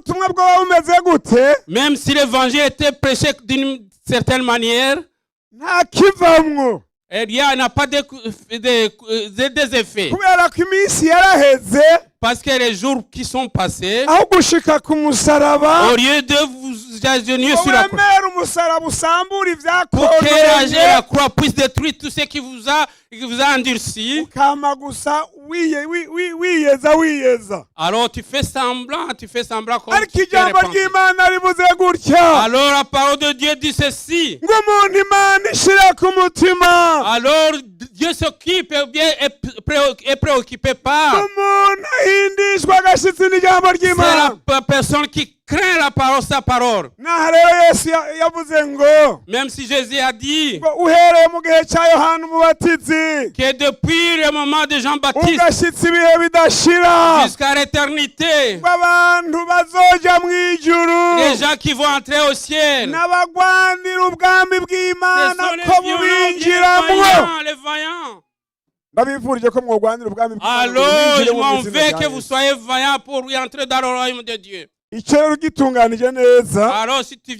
Ubutumwa bwoba bumeze gute, Même si l'évangile était prêché d'une certaine manière, nta kivamwo, il n'y a pas des effets. Kubera ko iminsi yaraheze. Parce que les jours qui sont passés, Aho gushika ku musaraba, au lieu de vous agenouiller sur la croix, wemera umusaraba usambura pour que ibyakononye, la croix puisse détruire tout ce qui vous a endurci, ukama gusa wiye- wi- wi- wiyeza wiyeza. Alors tu fais semblant comme Ariko tu t'es ijambo repenti. Ry'Imana rivuze gutya, Alors la parole de Dieu dit ceci. Ngo umuntu Imana ishira ku mutima, Alors Dieu s'occupe ou bien est préoccupé par. Umuntu ahindishwa agashyitsi n'ijambo C'est la ry'Imana. Personne qui craint la parole, sa parole. Naha rero Yesu ya- yavuze ngo, Même si Jésus a dit ngo uhereye mu gihe cya Yohana Umubatizi, que depuis le moment de Jean-Baptiste ugashyitsa ibihe bidashira, jusqu'à l'éternité, ngo abantu bazoja mu ijuru les gens qui vont entrer au ciel, n'abagwanira ubwami ce bw'Imana sont les ko violents, les bubinjiramwo. Vaillants, les vaillants. Ndabifurije ko mwogwanira ubwami bw'Imana ngo Alors, je bubinjiremo mu m'en izina vais rya que vous Yesu. soyez vaillants pour y entrer dans le royaume de Dieu. Icyo rero ugitunganije neza, Alors, si tu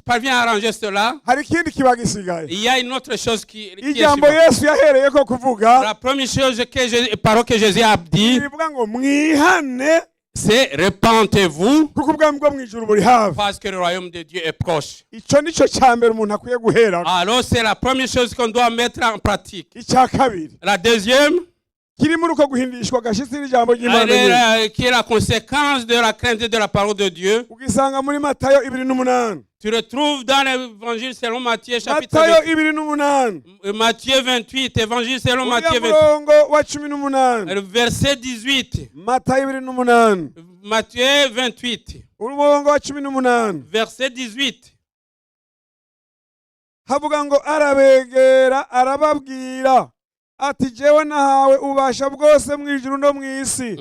parviens à arranger cela, hari ikindi kiba gisigaye. Il y a une autre chose qui est Ijambo suivante. Yesu yahereyeko kuvuga, La première chose que Jésus, parole que Jésus a dit, rivuga ngo mwihane, c'est repentez-vous kuko ubwami bwo mu ijuru buri hafi. Parce que le royaume de Dieu est proche. Icyo nicyo cya mbere umuntu akwiye guhera. Alors, c'est la première chose qu'on doit mettre en pratique. Icya kabiri La deuxième, kiri muri uko guhindishwa agashyitsi n'ijambo ry'Imana elle est nyine, qui est la conséquence de la crainte de la parole de Dieu, ugisanga muri Matayo 28. Tu retrouves dans l'évangile selon Matthieu chapitre Matayo 28, 28, Matthieu 28, évangile selon uriya Matthieu 28, murongo wa 18. Le verset 18. Matayo 28, Matthieu 28, umurongo wa 18, verset 18. Havuga ngo arabegera arababwira ati jewe nahawe ububasha bwose mu ijuru no mu isi.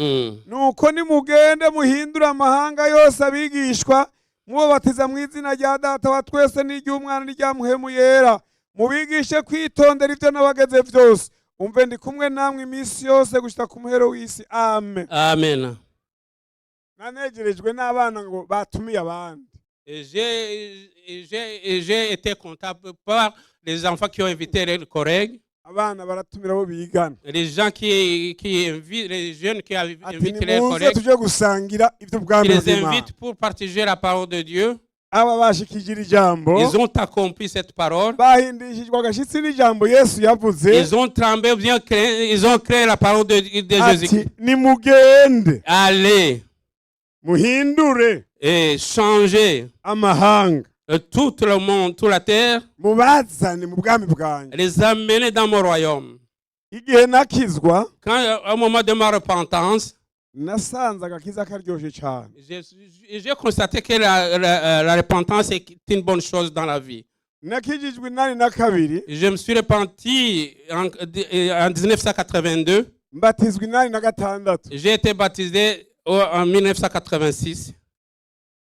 Nuko nimugende muhindure amahanga yose abigishwa, mubabatiza mu izina rya Data wa twese n'iry'Umwana n'irya Mpwemu Yera, mubigishe kwitondera ibyo nabageze byose. Umve ndi kumwe namwe iminsi yose gushika ku muhero w'isi. Amen. Amen. Nanegerejwe n'abana ngo batumiye abandi. Et j'ai été content par les enfants qui ont invité leurs collègues, Abana baratumira abo bigana, les gens qui invitent, les jeunes qui ati invitent leurs nimuze collègues, tuje gusangira iby'ubwami qui les bw'Imana. Invitent pour partager la parole de Dieu. Aba bashikije ijambo, Ils ont accompli cette parole. Bahindishijwe agashyitsi n'ijambo Yesu yavuze, Ils ont tremblé, bien créé, ils ont créé la parole de Jésus. Ati nimugende, Allez muhindure et changez amahanga, tout le monde, toute la terre, mubazane mu bwami bwanjye. Les amener dans mon royaume. Igihe nakizwa, Quand, au moment de ma repentance, nasanze agakiza karyoshe cyane. j'ai constaté que la repentance est une bonne chose dans la vie. Nakijijwe 82, Je me suis repenti en 1982. Mbatizwa 86. J'ai été baptisé en 1986.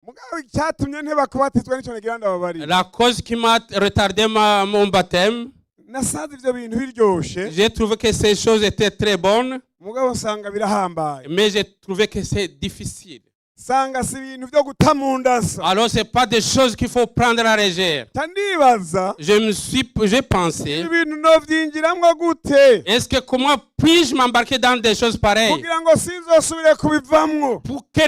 Mugabo icyatumye nteba kubatizwa nicyo nagira ndababarira. La cause qui m'a retardé mon baptême, Nasanze ibyo bintu biryoshe, j'ai trouvé que ces choses étaient très bonnes, mugabo nsanga birahambaye, mais j'ai trouvé que c'est difficile. Nsanga si ibintu byo guta mu ndasa. Alors, ce n'est pas des choses qu'il faut prendre à la légère. Nca ndibaza, J'ai pensé, ibintu novyinjiramwo gute est-ce que comment puis-je m'embarquer dans des choses pareilles kugira ngo sinzosubire kubivamwo? Pour que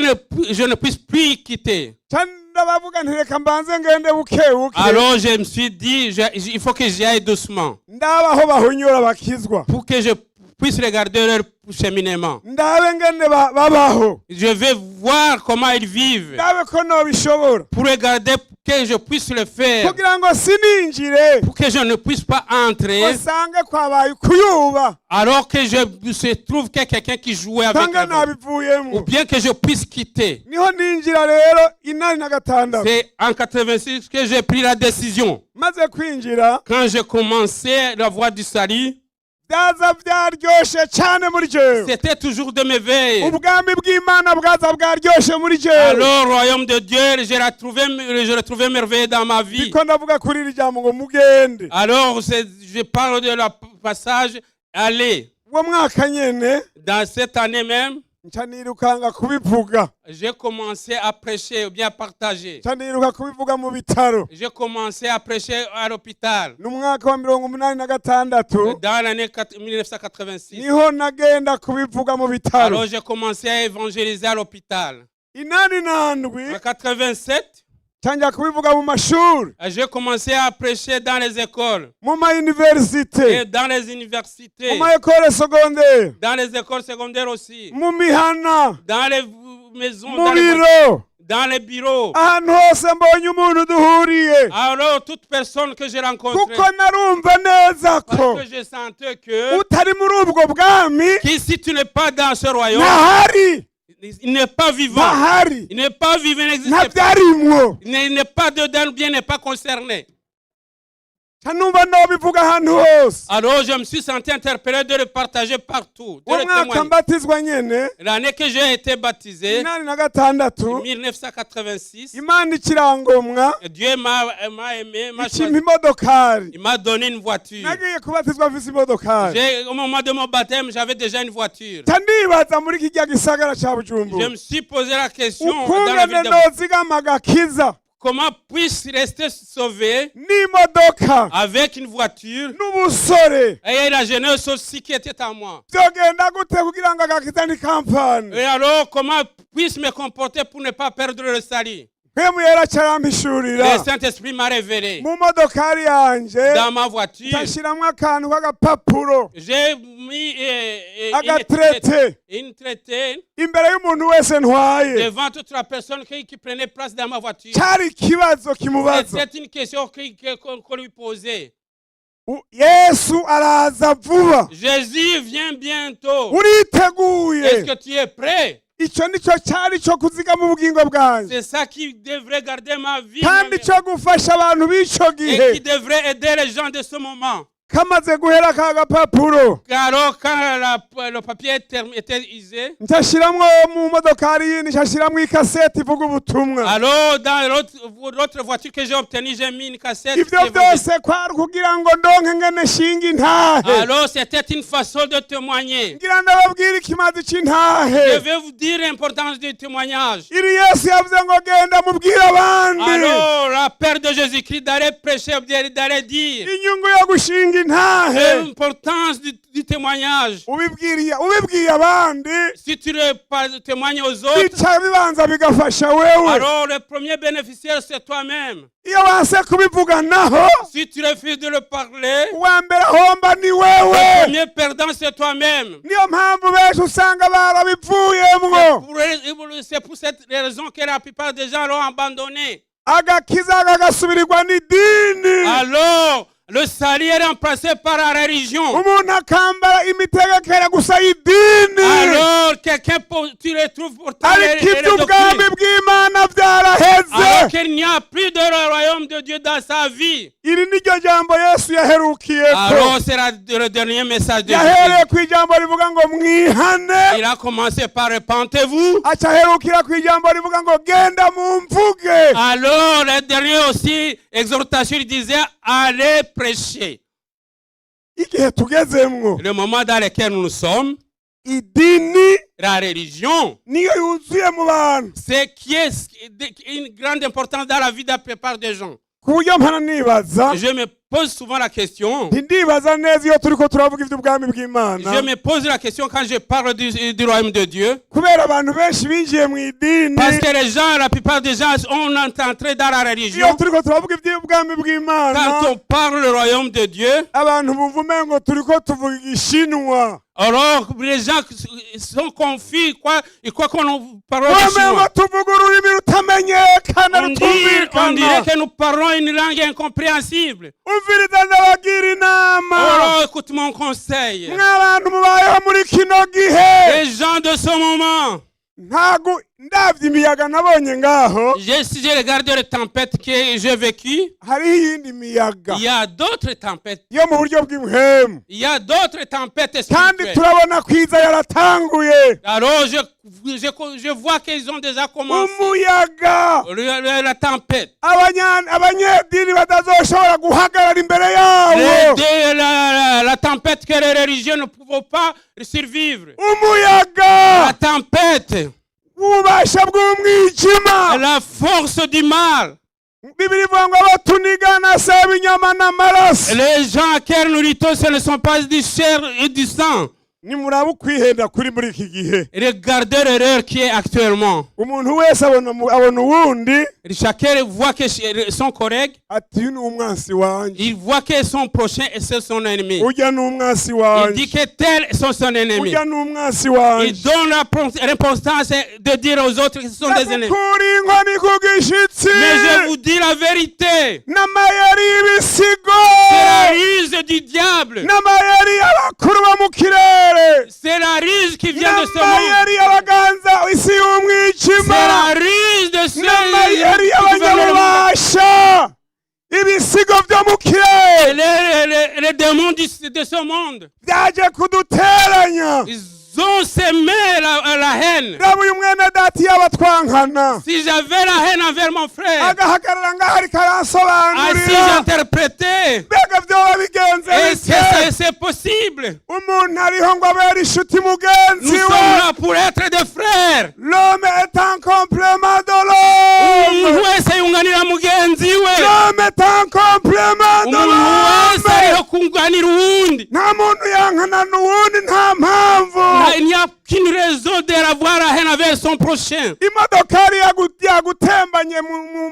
je ne puisse plus quitter? Nca ndabavuga nti reka mbanze ngende buke buke, Alors, je me suis dit, il faut que j'y aille doucement ndabe aho bahonyora bakizwa, pour que je puisse regarder leur cheminement. Ndabe ngene ba- babaho, Je vais voir comment ils vivent ndabe ko nobishobora, pour regarder que je puisse le faire, kugira ngo sininjire pour que je ne puisse pas entrer usange kwabaye ukuyuba, alors que je se trouve que quelqu'un qui jouait avec nsange la ou nabivuyemo. Bien que je puisse quitter. Niho ninjira rero 86. C'est en 86 que j'ai pris la décision. Maze kwinjira, Quand j'ai commencé la voie du salut, byaza byaryoshe cyane muri jewe. C'était toujours de merveille. Ubwami bw'Imana bwaza bwaryoshe muri jewe. Alors, royaume de Dieu, je l'ai trouvé merveilleux dans ma vie. Niko ndavuga kuri iri jambo ngo mugende. Alors, je parle de la passage, allez. Uwo mwaka nyene, Dans cette année même, Nca nirukanga kubivuga. J'ai commencé à prêcher ou bien à partager. Nca niruka kubivuga mu bitaro. J'ai commencé à prêcher à l'hôpital. Ni umwaka wa 86. Dans l'année 1986. Niho nagenda kubivuga mu bitaro. Alors j'ai commencé à évangéliser à l'hôpital. 87. En 87, Nca nja kubivuga mu mashuri. J'ai commencé à prêcher dans les écoles Mu ma universités. Et dans les universités, Mu ma écoles secondaires. Dans les écoles secondaires aussi, Mu mihana. Dans les maisons, Mu dans les, biro. Dans les bureaux. Ahantu hose mbonye umuntu duhuriye. Alors toute personne que j'ai rencontrée, Kuko narumva neza ko parce que je sentais que, utari muri ubwo bwami que si tu n'es pas dans ce royaume, ntahari. Il n'est pas vivant. Ntahari. Il n'est pas vivant, il n'existe pas. Ntabyarimwo. Il n'est pas dedans, ou bien n'est pas concerné. Nca numva nobivuga ahantu hose. Alors je me suis senti interpellé de le partager partout, de Uwo le mwaka témoigner. mbatizwa nyene, L'année que j'ai été baptisé, 86, 1986, Imana ikirangomwa Dieu m'a aimé, m'a ikimpa choisi. Imodokari. Il m'a donné une voiture. Nagiye kubatizwa mfise imodokari. Au moment de mon baptême, j'avais déjà une voiture. Nca ndibaza muri kirya gisagara ca Je Bujumbura me suis posé la question dans la ukungene ville de nozigama agakiza comment puis-je rester sauvé n'imodoka avec une voiture n'ubusore. Et la jeunesse aussi qui était à moi. Byogenda gute kugira ngo agakiza ntikampfane? Et alors, comment puis-je me comporter pour ne pas perdre le salut? Mpwemu Yera aca arampishurira. Le Saint-Esprit m'a révélé. Mu modokari yanje Dans ma voiture, nshiramwo akantu k'agapapuro, j'ai mis une aga traité, une traité imbere y'umuntu wese ntwaye. Devant toute la personne qui prenait place dans ma voiture. Cyari ikibazo kimubaza. C'était une question qu'on lui posait. Yesu araza vuba. Jésus vient bientôt. Uriteguye? Est-ce que tu es prêt? Icyo nicyo cyari cyo kuzigama ubugingo bwanjye C'est ça qui devrait garder ma vie kandi cyo gufasha abantu b'icyo et gihe. Qui devrait aider les gens de ce moment. Kamaze guhera ka gapapuro, Alors, quand le papier était usé, nshashiramwo mu modokari yindi nshashiramwo ikaseti ivuga ubutumwa. Alors dans l'autre voiture que j'ai obtenue, j'ai mis une cassette Ibyo d'évangile. Byose kwari kugira ngo ndonke ngene nshinga intahe. Alors, c'était une façon de témoigner. Ngira ndababwira ikimazi c'intahe. Je vais vous dire l'importance du témoignage. Iri Yesu yavuze ngo genda mubwire abandi. Alors, la peur de Jésus-Christ d'aller prêcher, d'aller dire Inyungu yo gushinga intahe. L'importance du témoignage. Ubibwiriye ubibwiye abandi, Si tu le témoignes aux autres, bica bibanza bigafasha wewe. Alors le premier bénéficiaire, c'est toi-même. Iyo wanse kubivuga naho, Si tu refuses de le parler, uwa mbere ahomba ni wewe. Le premier perdant, c'est toi-même. Niyo mpamvu benshi usanga barabivuyemwo. C'est pour cette raison que la plupart des gens l'ont abandonné. Agakiza kagasubirirwa n'idini. Alors, le salut est remplacé par la religion. Umuntu akambara imitegekere gusa y'idini. Alors, quelqu'un, tu le trouves pourtant Ariko les iby'ubwami doctrines. Bw'Imana byaraheze. Alors qu'il n'y a plus de royaume de Dieu dans sa vie. Iri niryo jambo Yesu yaherukiyeko. Alors, c'est le dernier message de Yahereye Jésus. Ku ijambo rivuga ngo mwihane. Il a commencé par repentez-vous. Aca aherukira ku ijambo rivuga ngo genda mumvuge. Alors, le dernier aussi, exhortation, il disait, allez prêcher. Igihe tugezemwo, Le moment dans lequel nous sommes, idini la religion, niyo yuzuye mu bantu, c'est qui est une grande importance dans la vie de la plupart des gens. Ku buryo mpana nibaza, Je me pose souvent la question. Ntindibaza neza iyo turiko turavuga iby'ubwami bw'Imana, Je me pose la question quand je parle du royaume de Dieu. Kubera abantu benshi binjiye mu idini. Parce que les gens, la plupart des gens ont entré dans la Iyo religion. turiko turavuga iby'ubwami bw'Imana, Quand on parle le royaume de Dieu, abantu bumva umengo turiko tuvuga igishinwa. Alors les gens sont confus, quoi, ils croient qu'on parle le Umengo chinois. Tuvuga ururimi rutamenyekana, On dirait rutumvikana. Que nous parlons une langue incompréhensible. Umviriza ndabagira inama. Alors écoute mon conseil. Mw'abantu mubayeho muri kino gihe, Les gens de ce moment, ntago Ndabye imiyaga nabonye ngaho, Si j'ai regardé les tempêtes que j'ai vécues, hariho iyindi miyaga il y a d'autres tempêtes. Yo mu buryo bw'impwemu. Il y a d'autres tempêtes Kandi spirituelles. Turabona kwiza yaratanguye. Alors, je vois qu'ils ont déjà commencé. Umuyaga La tempête. Abanyedini batazoshobora guhagarara imbere yawo. La tempête que les religieux ne pouvaient pas survivre. Umuyaga La tempête, ububasha bw'umwijima. La force du mal. Bibiliya ivuga ngo abo tunigana si ab'inyama n'amaraso. Les gens à qui nous luttons, ce ne sont pas du chair et du sang. Nimuraba ukwihenda kuri muri iki gihe. Regardez l'erreur qui est actuellement. Umuntu wese abona abona uwundi Chacun voit que son collègue, ati uyu ni umwansi wanjye. Il voit que son prochain et c'est son ennemi. Ujya ni umwansi Il wanjye. dit que tel sont son ennemi. Ujya ni umwansi Il wanjye. donne l'importance de dire aux autres qu'ils sont des ennemis. Ndagukura inkoni ku gishyitsi. Mais je vous dis la vérité. N'amayeri y'ibisigo. C'est la ruse du diable. N'amayeri y'abakuru bo mu kirere. C'est la ruse qui vient de ce monde. N'amayeri y'abaganza isi y'umwijima. C'est la ruse de ceux N'amayeri qui gouvernent le monde. y'abanyabubasha ibisigo byo mu kirere. Les démons de ce monde. Byaje kuduteranya. Ils ont semé la haine. Raba uyu mwene data yaba twankana Si j'avais la haine envers mon frère, agahagarara ngaho ariko ah, si aransobanurira j'interprétais, mbega byoba bigenze est-ce bite? Que c'est possible? Umuntu ariho ngo abere inshuti mugenzi Nous we. Sommes là pour être des frères. L'homme est un complément de l'homme. Umuntu wese yunganira mugenzi we. L'homme est un complément de Umuntu wese l'homme. ariho kunganira uwundi. Nta muntu yankana n'uwundi nta mpamvu. Il n'y a qu'une raison d'avoir la haine envers son prochain. Imodokari yagutembanye mu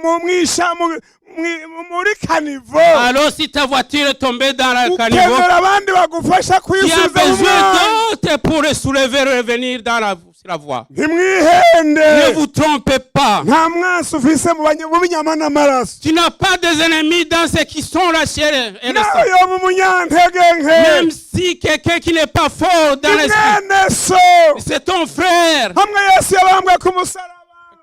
muri caniveau, Alors si ta voiture est tombée dans la caniveau, ukenera abandi bagufasha tu as kuyisubiza mu besoin mwanya. D'autres pour le soulever et revenir sur la voie. Ntimwihende. Ne vous trompez pas. Nta mwansi ufise mu b'inyama n'amaraso. Tu n'as pas des ennemis dans ceux qui sont la chair et le Nawe sang. yoba umunyantege nke, Même si quelqu'un qui n'est pas fort dans l'esprit, mwene so. C'est ton frère. Hamwe Yesu yabambwe ku musaraba,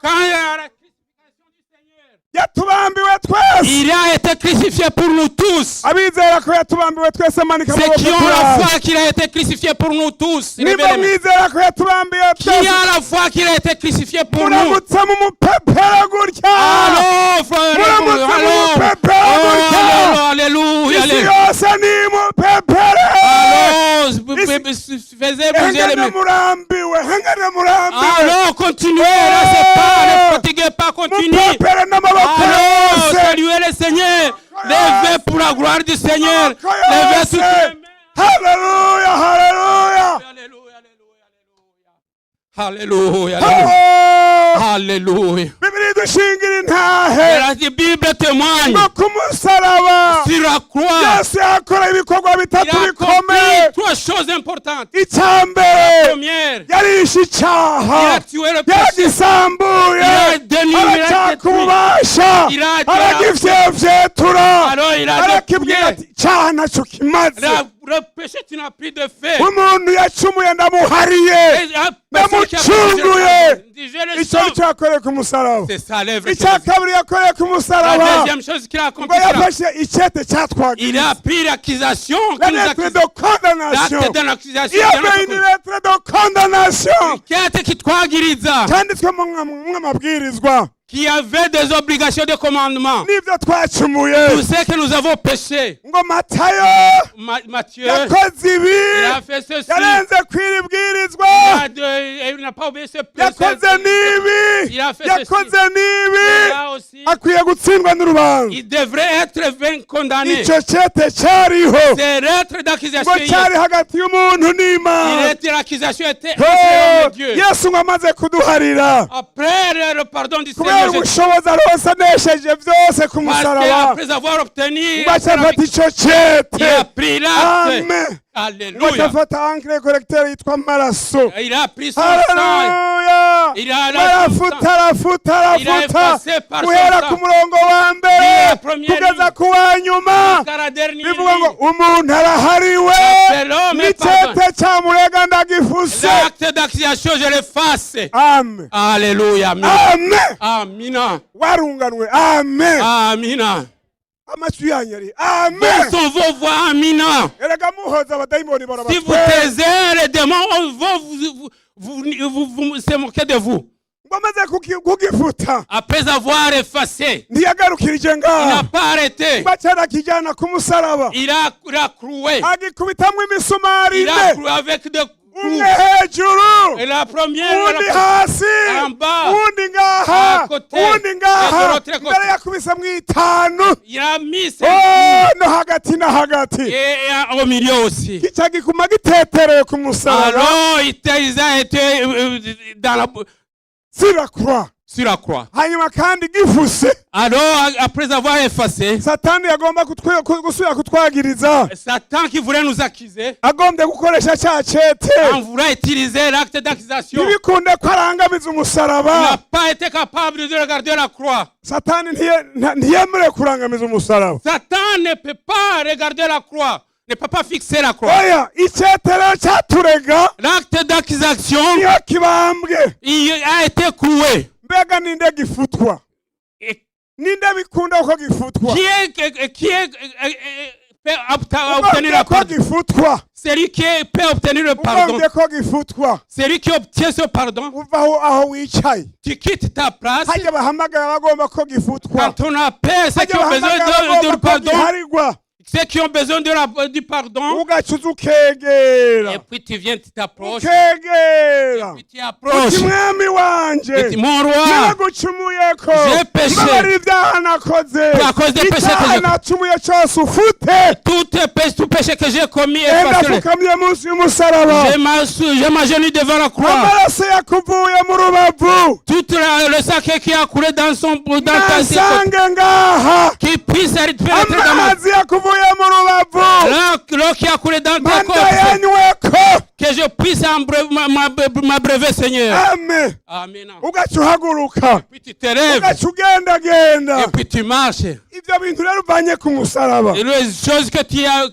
Quand il y a la crucifixion du Seigneur, yatubambiwe twese. Il a été crucifié pour nous tous. Abizera ko yatubambiwe twese manika Ceux amaboko qui ont la turabe. Foi qu'il a été crucifié pour nous tous. Niba Levez les mains. mwizera ko yatubambiye Qui twese, a la foi qu'il a été crucifié pour nous? Muramutse mumupepera gutya. Alors, frère, Muramutse alors, mumupepera gutya. oh, alléluia, Isi alléluia. yose nimupepere. Alors, faisez bouger les Hengane mains. murambiwe, hengane murambiwe. Alors, continuez, là, c'est pas, ne fatiguez pas, continuez. Mupepere n'amaboko Alors, yose. Saluez le Seigneur. Levez pour la gloire du Seigneur. Levez toutes les mains. Haleluya, haleluya. Alléluia, alléluia, alléluia. Alléluia. Oh! Alléluia. Bibiliya idushingira intahe La Bible témoigne ngo ku musaraba sur la croix. Yesu yakora ibikorwa Il bitatu a bikomeye. accompli trois choses importantes. Icya mbere, Première, yarishe il icyaha, a tué le péché. yaragisambuye, Il a dénigé, il a aracyaka détruit. ububasha, Il a aragifyefyetura, Alors il a arakibwira dépouillé. ati icyaha ntacyo kimaze. Le péché, tu n'as plus de fait. Umuntu yacumuye ndamuhariye, Et la personne qui a péché, ndamucunguye. je le Icyo sauve. nicyo yakoreye ku musaraba. C'est ça l'œuvre que Icya Jésus- kabiri yakoreye ku La musaraba, deuxième chose qu'il a ngo accompli, c'est yafashe icyete il cyatwagiriza, a pris l'accusation la qui nous lettre accuse. De condamnation. L'acte de l'accusation. Il y avait une lettre de condamnation Icyete kitwagiriza cyanditswemo mw'amabwirizwa qui avait des obligations de commandement. N'ibyo twacumuye. Tout ce que nous avons péché. Ngo Matayo Matthieu, yakoze ibi, il a fait ceci. Yarenze kw'iri bwirizwa, Il n'a pas obéi ce yakoze n'ibi, Il a fait yakoze ceci. n'ibi, Là aussi, akwiye gutsindwa n'urubanza. Il devrait être vain condamné. Icyo cyete cyariho Ces lettres d'accusation, ngo cyari hagati y'umuntu il n'Imana. était l'accusation était entre Oh, l'homme et Dieu. Yesu ngo amaze kuduharira Après le pardon du kubera Seigneur Jésus, ubushobozi aronse anesheje byose ku parce musaraba, qu'après avoir obtenu, ngo aca afata icyo il cyete a pris l'acte. Amen. Ngo Alléluia. Afata encre correcteur yitwa amaraso. Il a pris son sang. Haleluya. Il a Arafuta, arafuta, Il a arafuta effacé par son guhera sang. Ku murongo wa mbere La première kugeza ku wa nyuma. Jusqu'à la dernière Bivuga ngo ligne. Umuntu arahariwe C'est l'homme est pardonné. n'icete cyamurega ndagifuse. L'acte d'accusation, je l'efface. Amen. Alléluia. Amen. Amen. Amina. Warunganwe amen. Amina. Amatwi yanyu ari Où amen. Sont vos voix? Amina. Erega muhoza abadayimoni Si vous barabatwera. Taisez, les démons vont vous se moquer de vous. Ngo amaze kugifuta Après avoir effacé, ntiyagarukirije il n'a ngaha pas arrêté. Baca arakijyana ku musaraba Il a cloué. agikubitamwo imisumari Il a ine cloué avec des coups. Umwe hejuru Et la première, uwundi hasi En bas. Uwundi ngaha À côté. Uwundi ngaha Et de l'autre côté. Mbere yakubisemo itanu. Il a mis ses Oh, no hagati na hagati. Et au milieu aussi. Kica gikuma gitetereye ku musaraba. Alors, il a été Sur la croix. Sur la croix. Hanyuma kandi gifuse Alors, après avoir effacé, Satani yagomba gusubira kutwagiriza Satan qui voulait nous accuser, agombye gukoresha cya cete en voulant utiliser l'acte d'accusation, ntibikunde ko arangamiza il umusaraba. N'a pas été capable de regarder la croix. Satani ntiyemerewe kurangamiza umusaraba. Satan ne peut pas regarder la croix, ne peut pas fixer la croix. Oya icete rero cyaturega L'acte d'accusation, niyo kibambwe. Il a été cloué. Mbega ninde gifutwa Et ninde bikunda ko gifutwa qui est, peut obtenir Ugombye le ko pardon? Gifutwa Celui qui peut obtenir le pardon. ugombye ko gifutwa Celui qui obtient ce pardon, uva aho aho wicaye tu quittes ta place. Hajya bahamagara bagomba ko gifutwa Quand on appelle ceux qui hajya ont besoin bahamagara de bagomba ko pardon, giharigwa ceux qui ont besoin du pardon, ugaca uza ukegera et puis tu viens, tu t'approches, et ukegera puis tu approches. Uti mwami wanje Et tu, mon roi, naragucumuyeko J'ai péché. Mbabarira ibyaha nakoze À cause des péchés que icyaha j'ai- nacumuye cyose ufute tout péché que j'ai commis, enda effacez-le. apfukamye munsi y'umusaraba Je m'agenouille devant la croix. Amaraso yakuvuye mu rubavu Tout le sang qui a coulé dans ta nasange ngaha qui puisse pénétrer dans ma amazi yakuvuye mu rubavu l'eau qui a coulé dans ta manda côte, yanyweko que je puisse m'abreuver, Seigneur. Amen. Amen. Ugaca uhaguruka Puis tu te lèves ugaca ugendagenda et puis tu marches. Ibyo bintu rero uvanye ku musaraba Et les choses que tu as,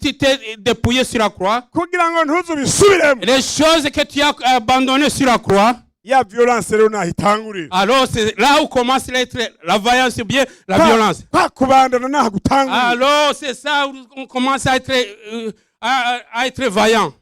tu t'es dépouillé sur la croix, kugira ngo ntuzubisubiremo les choses que tu as abandonnées sur la croix, ya violence rero naho itangurira alors c'est là où commence la vaillance ou bien la violence. Kwa kubandana naho gutangurira Alors c'est ça où on commence à être vaillant.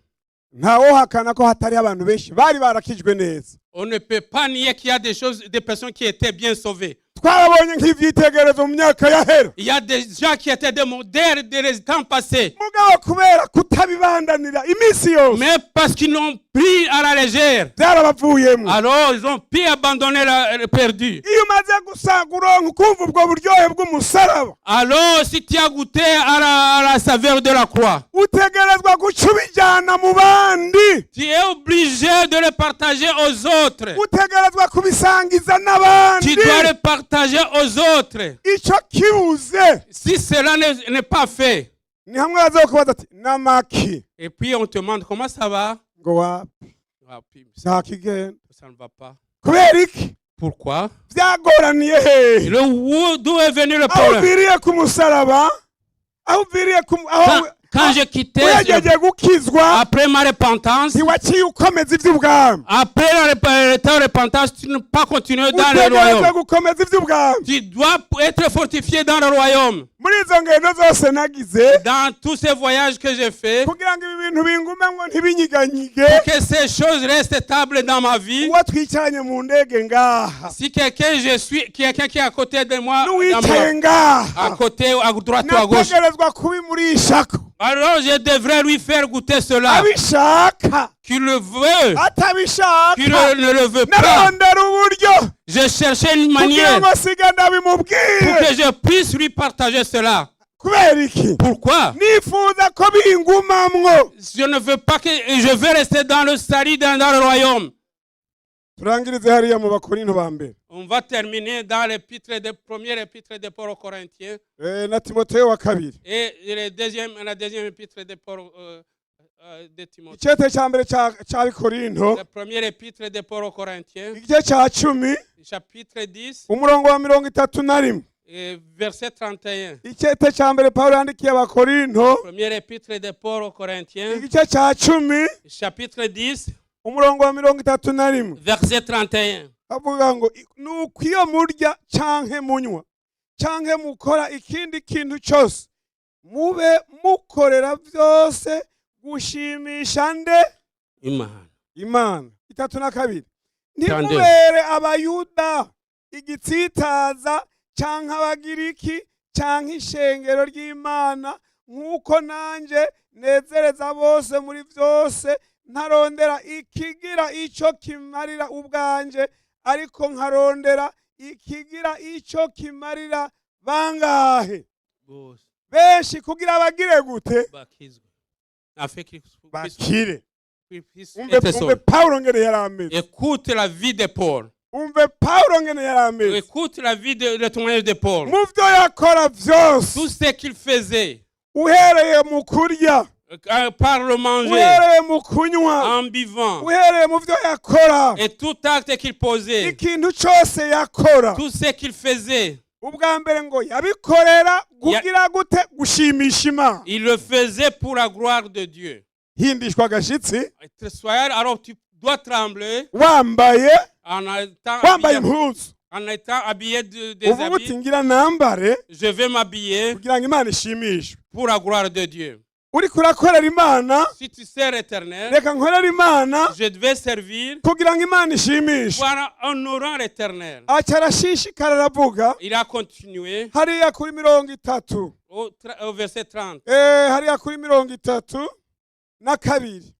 Ntawohakana ko hatari abantu benshi bari barakijwe neza. On ne peut pas nier qu'il y a des choses, des personnes qui étaient bien sauvées. Twarabonye nk'ivyitegerezo mu myaka yahera. Il y a des gens qui étaient des modèles des temps passés. Mugabo kubera kutabibandanira iminsi yose Mais parce qu'ils l'ont pris à la légère, byarabavuyemo. Alors ils ont pu abandonner le perdu. Iyo umaze gusanga uronka ukumva ubwo buryohe bw'umusaraba Alors si tu as goûté à la saveur de la croix, utegerezwa guca ubijyana mu bandi. Tu es obligé de le partager aux autres. Utegerezwa kubisangiza n'abandi. Tu dois le partager aux autres. Icyo kibuze Si cela n'est pas fait, ni hamwe baza kubaza ati n'amaki et puis on te demande comment ça va. Ngo wapi Ah, puis, nta kigenda. Ça ne va pas. Kubera iki? Pourquoi? Byagoraniye hehe? D'où est venu le Aho problème? uviriye ku musaraba aho uviriye ku aho Quand je quittais, uyagejeje gukizwa après ma repentance, ntiwaciye ukomeza iby'ubwami. Après ta repentance, tu ne peux pas continuer dans le Utegerezwa royaume. Gukomeza iby'ubwami. Tu dois être fortifié dans le royaume. Muri izo ngendo zose nagize Dans tous ces voyages que j'ai faits, kugira ngo ibi bintu bingumemwo ntibinyiganyige que ces choses restent stables dans ma vie. Uwo twicaranye mu ndege ngaha Si quelqu'un, je suis, quelqu'un qui est à côté de moi, n'uwicaye à ngaha côté, à droite ou à gauche, nategerezwa kubimurishako alors je devrais lui faire goûter cela. Abishaka Qu'il le veut, atabishaka qu'il ne le veut pas. Narondera uburyo Je cherchais une kugira manière ngo siga pour ndabimubwire. Que je puisse lui partager cela. Kubera iki? Pourquoi? Nifuza ko bingumamwo. Je ne veux pas que je veux rester dans le salut, dans le royaume. Turangirize hariya mu Bakorinto ba mbere. On va terminer dans l'épître de première épître de Paul aux Corinthiens Na Timoteyo wa kabiri. Et la deuxième épître de Paul de Timothée. Icete cya mbere cya Bikorinto. La première épître de Paul aux Corinthiens, Igice cya 10, chapitre 10, umurongo wa 31. Et verset 31. Icete cya mbere Pawulo yandikiye Abakorinto, Première épître de Paul aux Corinthiens, igice cya 10, chapitre 10, umurongo wa 31. Verset 31. Avuga ngo nuko iyo murya canke munywa canke mukora ikindi kintu cyose, mube mukorera byose gushimisha nde? Imana. Imana. 32. 32. Ntimubere Abayuda igitsitaza canke Abagiriki canke ishengero ry'Imana, nk'uko nanje nezereza bose muri byose, ntarondera ikigira ico kimarira ubwanje, ariko nkarondera ikigira ico kimarira bangahe? Bose. Benshi, kugira bagire gute? Bakizwe. Afin qu'il Bakire. Puisse Umve, être umve sauvé. Pawulo ngene yari ameze. Écoute la vie de Paul. Umve Pawulo ngene yari ameze. Écoute la vie de le témoignage de Paul. Mu byo yakora byose, Tout ce qu'il faisait, uhereye mu kurya, par le manger, uhereye mu kunywa, en buvant, uhereye mu byo yakora, et tout acte qu'il posait, ikintu cyose yakora, tout ce qu'il faisait, ubwa mbere ngo yabikorera kugira gute? Gushimisha Imana. Il le faisait pour la gloire de Dieu. Hindishwa agashitsi. Soyez, alors tu dois trembler Wambaye, en étant wambaye habillé, impuzu, en étant habillé des uvuga uti habits. ngira nambare Je vais m'habiller kugira ngo Imana ishimishwe. Pour la gloire de Dieu. Uriko urakorera Imana, Si tu sers l'Éternel, reka nkorere Imana je devais servir kugira ngo Imana ishimishwe. Pour honorant l'Éternel. Aca arashishikara aravuga. Il a continué Hariya kuri 30, au verset 30, hariya kuri 32,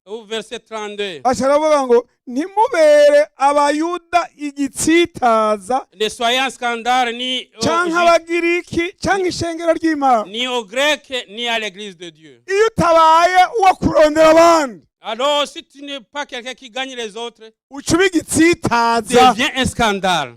au verset 32. Aca aravuga ngo ntimubere Abayuda igitsitaza Ne soyez un scandale ni aux canke Juifs, Abagiriki canke ishengero ry'Imana. Ni aux Grecs, ni à l'église de Dieu. Iyo utabaye uwo kurondera abandi, Alors, si tu n'es pas quelqu'un qui gagne les autres, uca uba igitsitaza. Devient un scandale.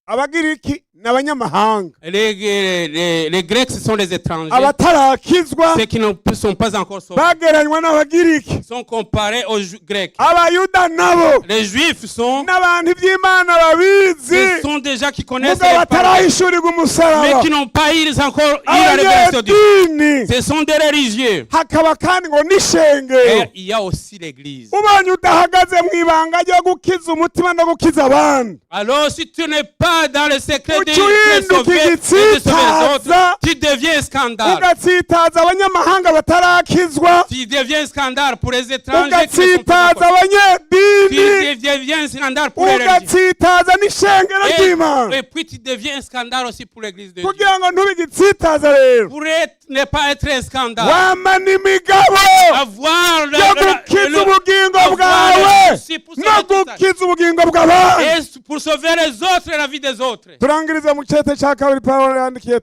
Abagiriki ni abanyamahanga, Les Grecs, ce sont les étrangers. abatarakizwa, Ceux qui ne sont pas encore sauvés bageranywa n'Abagiriki. Sont comparés aux Grecs. Abayuda nabo Les Juifs sont, n'abantu iby'Imana babizi, ce sont des gens qui connaissent mugabo les paroles, batarahishurirwa umusaraba. Mais qui n'ont pas eu encore eu la révélation de Dieu. Abanyedini. Ce sont des religieux. Hakaba kandi ngo n'ishengero. Et il y a aussi l'église. Ubonye udahagaze mu ibanga ryo gukiza umutima no gukiza abandi, Alors, si tu n'es pas dans le secret de uca uhinduka sauver et de sauver les autres, igitsitaza, tu deviens un scandale. Ugatsitaza abanyamahanga batarakizwa, Tu deviens un scandale pour les étrangers qui ne sont pas ugatsitaza encore. abanyedini, Tu deviens un scandale pour les religieux. Ugatsitaza n'ishengero ry'Imana. Et puis tu deviens un scandale aussi pour l'église de Dieu. Kugira ngo ntube igitsitaza rero, Pour ne pas être un scandale, wamana imigabo avoir yo gukiza ubugingo avoir bwawe le souci pour no sauver tout ça. Gukiza ubugingo bw'abandi. Et pour sauver les autres et la vie des autres. Turangiriza mu cete cya kabiri Pawulo yandikiye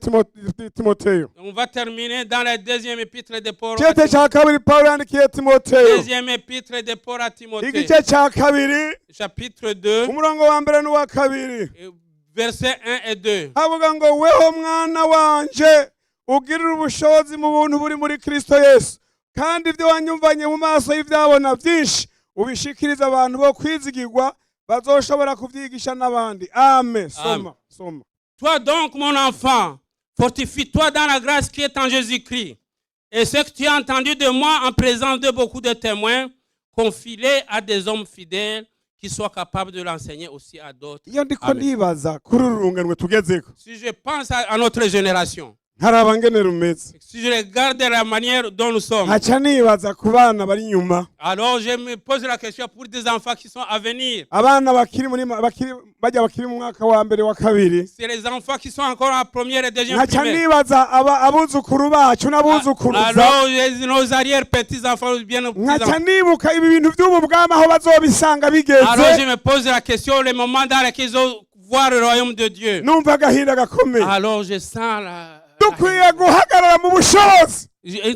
Timoteyo. On va terminer dans la deuxième épître de Paul à Cete Timothée. cya kabiri Pawulo yandikiye Timoteyo, Deuxième épître de Paul à Timothée. igice cya kabiri, Chapitre 2, umurongo wa mbere n'uwa kabiri. Versets 1 et 2. Avuga ngo weho mwana wanje, ugirire ubushobozi mu buntu buri muri Kristo Yesu, kandi ibyo wanyumvanye mu maso y'ibyabona byinshi ubishikirize abantu bo kwizigirwa bazoshobora kubyigisha n'abandi. Amen. Soma, soma. Toi donc, mon enfant, fortifie-toi dans la grâce qui est en Jésus-Christ. Et ce que tu as entendu de moi en présence de beaucoup de témoins, confie-les à des hommes fidèles qui soient capables de l'enseigner aussi à d'autres. Iyo ndiko Amen. Ndibaza kuri uru rungano tugezeko, Si je pense à notre génération, nkaraba ngene rumeze, si je regarde la manière dont nous sommes, nkaca nibaza ku bana bari inyuma, alors je me pose la question pour des enfants qui sont à venir. Abana bakiri muri bakiri bajya bakiri mu mwaka wa mbere wa kabiri, C'est les enfants qui sont encore en première et deuxième nkaca primaire. nibaza abuzukuru bacu n'abuzukuruza, Alors, nos arrière-petits-enfants ou bien nos nkaca petits-enfants. Nibuka ibi bintu by'ubu bwami aho bazobisanga bigeze. Alors, je me pose la question, le moment dans lequel ils vont voir le royaume de Dieu. Numva agahinda gakomeye. Alors, je sens la Dukwiye guhagarara mu bushobozi.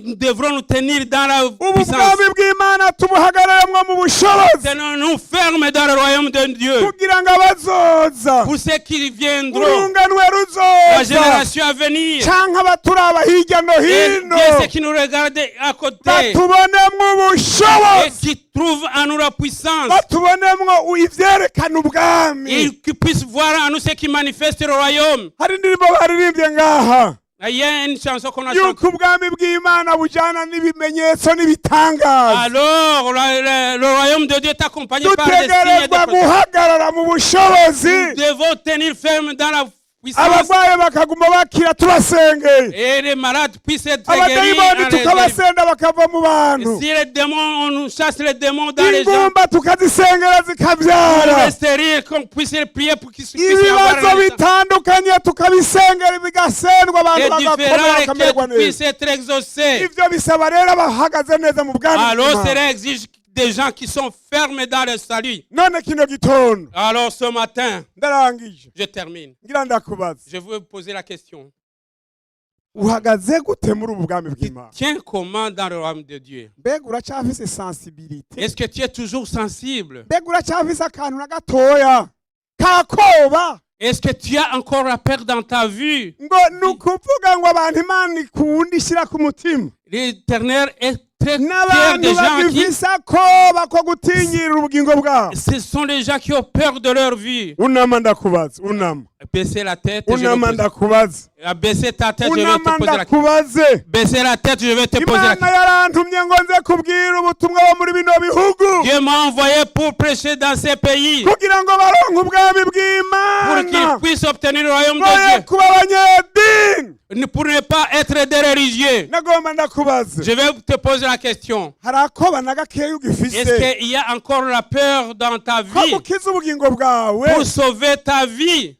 Nous devrons nous tenir dans la Ubu puissance. bwami bw'Imana tubuhagararemwo mu bushobozi Tenons-nous fermes dans le royaume de Dieu. Kugira ngo abazoza, Pour ceux qui viendront, urunganwe la ruzoza génération à venir, canke abaturaba hirya no et hino, bien ceux qui nous regardent à côté, batubonemwo et ubushobozi, qui trouvent en nous la puissance, batubonemwo ivyerekana ubwami. Et qui puissent voir en nous ce qui manifeste le royaume. Hari indirimbo baririmbye ngaha Il y a une chanson qu'on a chantée. Yuko ubwami bw'Imana bujyana n'ibimenyetso n'ibitangaza. Alors, le royaume de Dieu est accompagné par des signes et des Dutegerezwa prodiges. Guhagarara mu bushobozi, Nous devons tenir ferme dans la puissance abarwayi bakaguma bakira tubasengeye, et les malades puissent être guéris. abadayimoni tukabasenda bakava mu bantu, Si les démons, on nous chasse les démons dans les gens, ingumba tukazisengera zikabyara, les stériles, qu'on puisse les prier pour qu'ils puissent avoir ibibazo un instant. Bitandukanye tukabisengera bigasendwa, abantu Les bagakomera différents bakamererwa requêtes neza. Puissent être exaucées. Ivyo bisaba rero abahagaze neza mu bwami Alors, bw'Imana. cela exige des gens qui sont fermes dans le salut. None kino gitondo, Alors, ce matin, ndarangije, je termine. Ngira ndakubaza, Je veux vous poser la question. Uhagaze gute muri ubu bwami bw'Imana? Tiens comment dans le royaume de Dieu? Mbega uracyafise sensibilité? Est-ce que tu es toujours sensible? Mbega uracyafise akantu na gatoya kakoba? Est-ce que tu as encore la peur dans ta vie? Ngo ni ukuvuga ngo abantu Imana ikunda ishyira ku mutima, L'Éternel est très fier n'abantu des gens qui... bagifise akoba ko gutinyirira ubugingo bwabo. Ce sont les gens qui ont peur de leur vie. Unama ndakubaza, unama. Baissez la tête, je vais Unama poser... ndakubaza. Baissez ta tête, je vais te Unama poser la question. ndakubaze. Baissez la tête, je vais te poser la Imana question. Yarantumye ngo nze kubwira ubutumwa bo muri bino bihugu Dieu m'a envoyé pour prêcher dans ces pays, kugira ngo baronke ubwami pour bw'Imana, qu'ils puissent obtenir le royaume boye de kuba abanyedini. Dieu, pour ne pas être des religieux. Nagomba ndakubaze, Je vais te poser la question. Hari akoba na gakeya ugifise Est-ce qu'il y a encore la peur dans ta ko vie gukiza ubugingo bwawe? Pour sauver ta vie?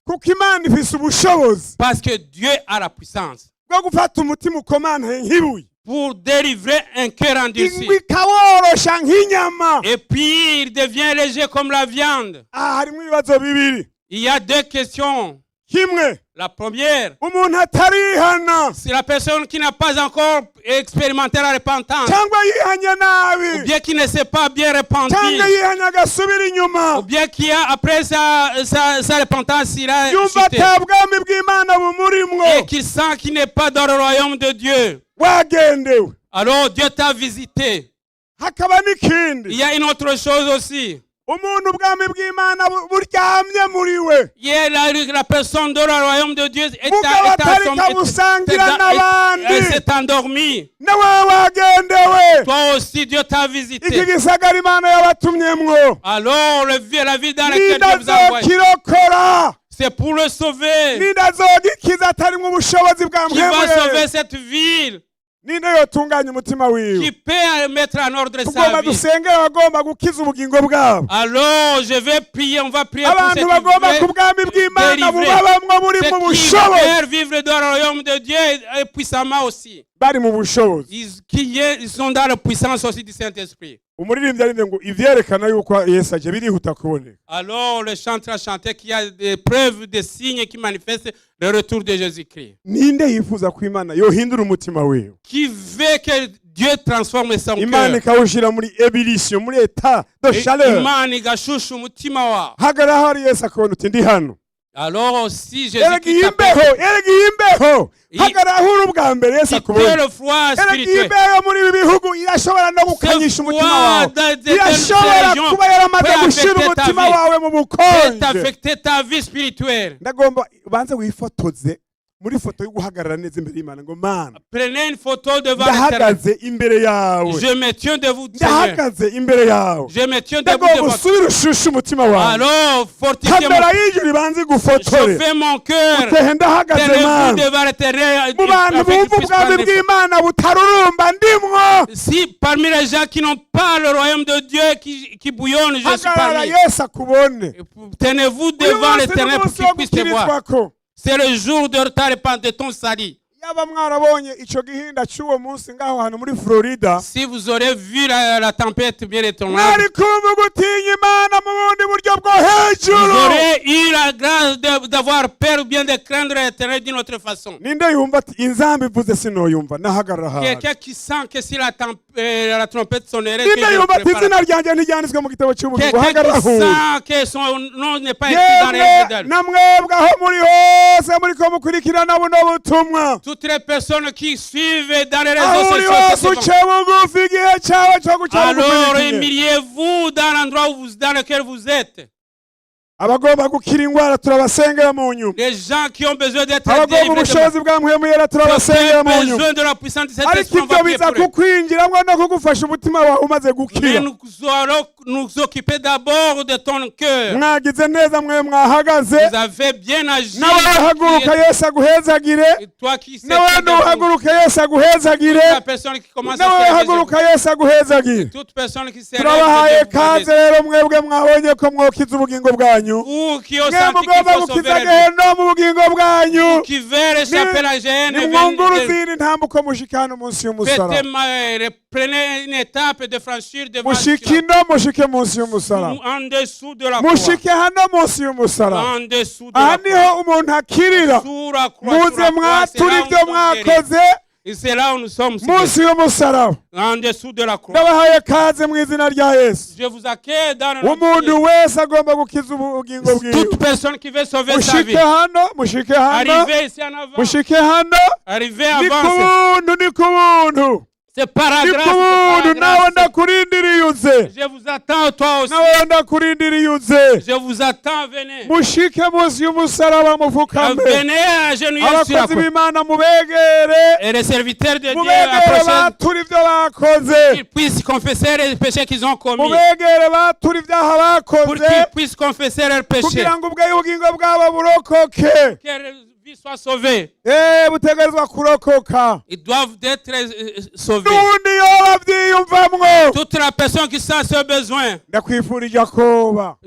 Kuko Imana ifise ubushobozi Parce que Dieu a la puissance bwo gufata umutima ukomantaye nk'ibuye, pour délivrer un cœur endurci. Ingwe ikaworosha nk'inyama. Et puis il devient léger comme la viande. Aha harimo ibibazo bibiri. Il y a deux questions. Kimwe, La première, umuntu atarihana c'est la personne qui n'a pas encore expérimenté la repentance, cyangwa yihanye ou nabi, bien qui ne s'est pas bien repenti, cyangwa yihanye agasubira inyuma, ou bien qui a, après sa repentance, il a yumva chuté, ata bwami bw'Imana bumurimwo, et qu'il sent qu'il n'est pas dans le royaume de Dieu. Wagendewe. Alors Dieu t'a visité. Hakaba Il n'ikindi, y a une autre chose aussi. Umuntu ubwami bw'Imana bu- buryamye muri we, Il y a la personne dans le royaume de Dieu est, mugabo est, atari kabusangira n'abandi, elle s'est endormie. Nawe wagendewe. Toi aussi, Dieu t'a Iki visité. Gisagara Imana yabatumyemwo, Alors, la ville dans laquelle Dieu vous a envoyé, nindazokirokora, c'est pour le sauver. Nindazogikiza atarimwo ubushobozi bwa Qui va sauver Mpwemu? Cette ville? Ninde yotunganya umutima wiwe? Qui peut mettre en ordre sa Tugomba vie? Dusengere abagomba gukiza ubugingo bwabo, Alors, je vais prier, on va prier pour abantu ceux bagomba qui ku bwami bw'Imana délivrer. Bubabamwo buri Ceux mu qui bushobozi, veulent vivre dans le royaume de Dieu et puissamment aussi. Bari mu bushobozi. Ils sont dans la puissance aussi du Saint-Esprit. Umuririmbyi aririmbye ngo ivyerekana yuko Yesu aje birihuta kuboneka. Alors, le chantre a chanté qu'il y a des preuves, des signes qui manifestent le retour de Jésus-Christ. Ninde yifuza ko Imana yohindura umutima wiwe, Qui veut que Dieu transforme son Imana cœur? Ikawushira muri ébullition, muri état de chaleur? Imana igashusha umutima wawe. Hagarara hari Yesu akabona uti ndi hano. Alors aussi, Erega Jésus-Christ iyi t'appelle. mbeho, erega iyi mbeho, hagarara aho uri ubwa mbere Yesu Quittez akubona. Le froid Erega iyi spirituel. mbeho muri ibi bihugu irashobora no gukanyisha umutima wawe, irashobora kuba yaramaze peut gushira affecter ta umutima vie. Wawe mu Peut bukonje. affecter ta vie spirituelle. Ndagomba ubanze wifotoze muri foto yo guhagarara neza imbere y'Imana ngo Mana, Prenez une photo devant l'Éternel. Ndahagaze imbere yawe, Je me tiens de vous, Seigneur. ndahagaze imbere yawe. Je me tiens debout Ndagomba devant. usubire ushushe umutima wawe, Alors, fortifiez mon, kamera y'ijuru ibanze igufotore, chauffez mon cœur. utehe ndahagaze Tenez-vous Mana, devant l'Éternel. Mu bantu Afin qu'il bumva puisse ubwami prendre. bw'Imana butarurumba ndimwo. Si parmi les gens qui n'ont pas le royaume de Dieu qui bouillonne, je suis Hagarara parmi. Yesu akubone. Tenez-vous Uyu devant munsi ni l'Éternel pour umunsi qu'il wo puisse te voir. gukirizwako. C'est le jour de ta repentance, de ton salut. Yaba mwarabonye ico gihinda cy'uwo munsi ngaho hantu muri Florida, Si vous aurez vu la tempête bien étonnante, mwari kumva gutinya Imana mu bundi buryo bwo hejuru. Vous aurez eu la grâce d'avoir peur ou bien de craindre l'Éternel d'une autre façon. Ninde yumva ati inzamba ivuze sinoyumva nahagarara hantu? Quelqu'un qui sent que si la trompette sonnerait, que Ninde je ne yumva ati prépare izina ryanjye ntiryanditswe mu gitabo cy'ubugingo? Quelqu'un Hagarara qui aho. sent que son nom n'est pas écrit dans les Yemwe livres. Na mwebwe aho muri hose muriko mukurikirana buno butumwa, Toutes les personnes qui suivent dans les réseaux aho uri sociaux, hose c'est bon. uce bugufi, igihe cyawe cyo guca Alors bugufi ni igihe. Humiliez-vous dans l'endroit dans lequel vous êtes. Abagomba gukira indwara turabasengera mu nyuma. Les gens qui ont besoin d'être Abagomba délivrés ubushobozi bwa Mpwemu Yera qui ont turabasengera mu nyuma. besoin de la puissance de cet Ariko esprit, on va ibyo prier biza pour eux. kukwinjiramo no kugufasha umutima wawe umaze Mais gukira. nous allons nous occuper d'abord de ton cœur. Mwagize neza mwe mwahagaze. Vous avez bien agi. Nawe haguruka, Yesu aguhezagire. Et toi qui sais, Nawe nuhaguruka, Yesu aguhezagire. la personne qui commence à Nawe se lever, haguruka, Yesu aguhezagire. toute personne qui se lève, Turabahaye Dieu vous kaze bénisse. rero mwebwe mwabonye ko mwokiza ubugingo bwanyu, Vous qui ont mwe senti qu'il mugomba faut sauver gukiza la vie, gehenomu ubugingo bwanyu, qui veut échapper la géhenne, nimwungure venez, izindi ntambuko mushike hano munsi y'umusaraba. faites prenez une étape de franchir devant Mushike ino, mushike munsi y'umusaraba. en dessous de la croix. Mushike hano munsi y'umusaraba. En dessous de Aha la croix. niho umuntu akirira. Sous la croix, sous Muze la croix, c'est mwature là où ibyo nous sommes guéris. mwakoze Et c'est là où nous sommes munsi y'umusaraba. En dessous de la croix. Ndabahaye kaze mu izina rya Yesu. Je vous accueille dans le nom de Umuntu Jésus. Wese agomba gukiza ubugingo bwiwe, Toute personne qui veut sauver sa vie, mushike hano, mushike hano, arrivez ici en avant. Mushike hano. Arrivez, Ni ku avance. buntu, ni ku buntu, C'est par la ni grâce. ku C'est par buntu. la Nawe grâce. ndakurindiriye uze. Je vous attends, toi aussi. Nawe ndakurindiriye uze. Je vous attends, venez. Mushike munsi y'umusaraba mupfukame. Venez agenouiller sur la Abakozi croix. b'Imana mubegere. Et les serviteurs de Dieu Mubegere approchez, bature ibyo bakoze. Qu'ils puissent confesser les péchés qu'ils ont commis. Mubegere bature ibyaha Pour bakoze qu'ils puissent confesser leurs péchés. Kugira ngo ubwo ubugingo bwabo burokoke. Que leur vie soit sauvée. Eh, butegerezwa kurokoka. Ils doivent être sauvés. N'ubundi yoba abyiyumvamwo, Toute la personne qui sent ce besoin, ndakwifurije akoba.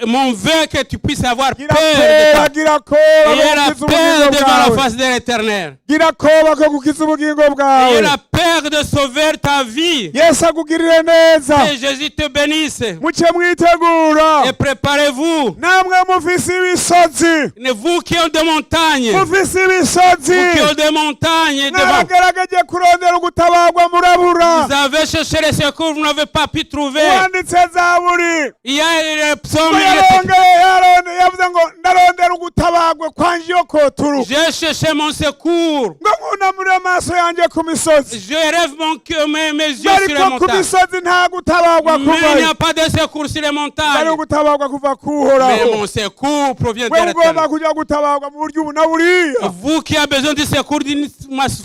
Mon vœu que tu puisses avoir Gira peur de koba, toi. gira koba Ayez la ko gukiza peur ubugingo devant la bwawe. Face de l'Éternel. Gira koba ko gukiza ubugingo bwawe. Ayez la peur de sauver ta vie. Yesu akugirire neza. Que Jésus te bénisse. Muce mwitegura. Et préparez-vous. Namwe mufise ibisozi, Ne Vous qui ont des montagnes, mufise ibisozi, vous qui ont des montagnes devant, mwaragerageje kurondera ugutabarwa murabura. Vous avez cherché les secours, vous n'avez pas pu trouver. Uwanditse zaburi Il y a le psaume, ngo il est- yarongeye yaronde yavuze ngo ndarondera ugutabarwa kwanje iyo koturuka, J'ai cherché mon secours. Ngo nkunamure amaso yanjye ku misozi, Je rêve mon cœur, mes yeux sur les ariko ku montagnes. Misozi nta gutabarwa Mais il n'y kuvayo, a pas de secours sur les ari montagnes. ugutabarwa kuva Mais kuhoraho. mon secours provient de We ugomba l'Éternel. kujya gutabarwa mu buryo ubu na buriya, Vous qui avez besoin de secours d'une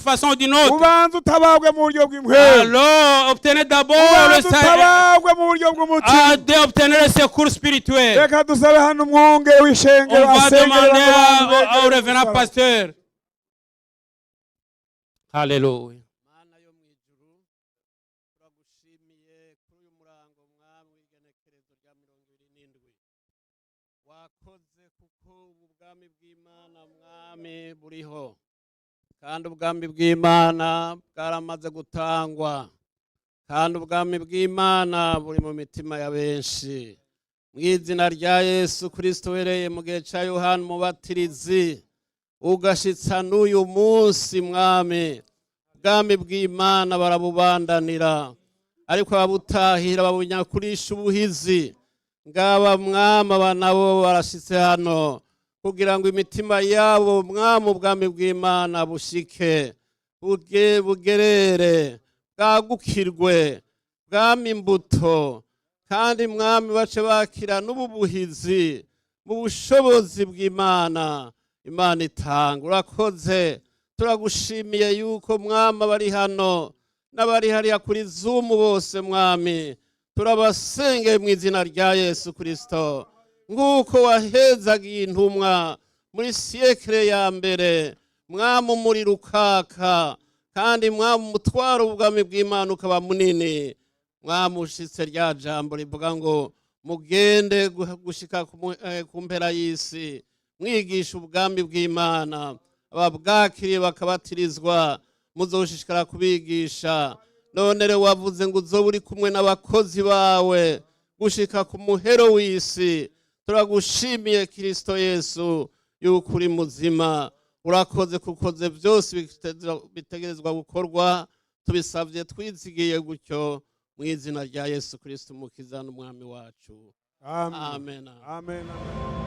façon ou d'une autre, ubanza utabarwe mu buryo bw'impwemu, alors obtenez d'abord le ubanza salut. utabarwe mu buryo bw'umutima. Ah, d'obtenir le secours spirituel. Reka dusabe hano umwungere w'ishengero On va asengere demander bano bantu au begere révérend umusaraba. Pasteur. Alléluia. Mana yo mu ijuru, turagushimiye kuri uyu murango mwami w'igenekerezo rya 27. Wakoze kuko ubu bwami bw'Imana mwami buriho, kandi ubwami bw'Imana bwaramaze gutangwa, kandi ubwami bw'Imana buri mu mitima ya benshi. Mu izina rya Yesu Kirisito, uhereye mu gihe cya Yohani Umubatirizi ugashitsa n'uyu munsi mwami, ubwami bw'Imana barabubandanira, ariko ababutahira babunyakurisha ubuhizi. Ngaba mwami, aba nabo barashitse hano kugira ngo imitima yabo mwami ubwami bw'Imana bushike bugerere bwagukirwe bwami imbuto, kandi mwami bace bakira n'ubu buhizi mu bushobozi bw'Imana Imana itanga. Urakoze, turagushimiye yuko mwami abari hano n'abari hariya kuri Zoom bose mwami turabasengeye mu izina rya Yesu Kirisito. Nk'uko wahezagiye intumwa muri siècle ya mbere mwami, umuriro ukaka, kandi mwami umutwaro ubwami bw'Imana ukaba munini, mwami ushitse rya jambo rivuga ngo mugende gushika ku mpera y'isi mwigisha ubwami bw'Imana. Ababwakiriye bakabatirizwa, muzoshishikara kubigisha. None rero wavuze ngo uzoba uri kumwe n'abakozi bawe gushika ku muhero w'isi. Turagushimiye, Kirisito Yesu, yuko uri muzima. Urakoze kukoze byose bitegerezwa gukorwa. Tubisabye twizigiye gutyo mu izina rya Yesu Kirisito, Umukiza n'Umwami wacu. Amen. Amen. Amen, amen.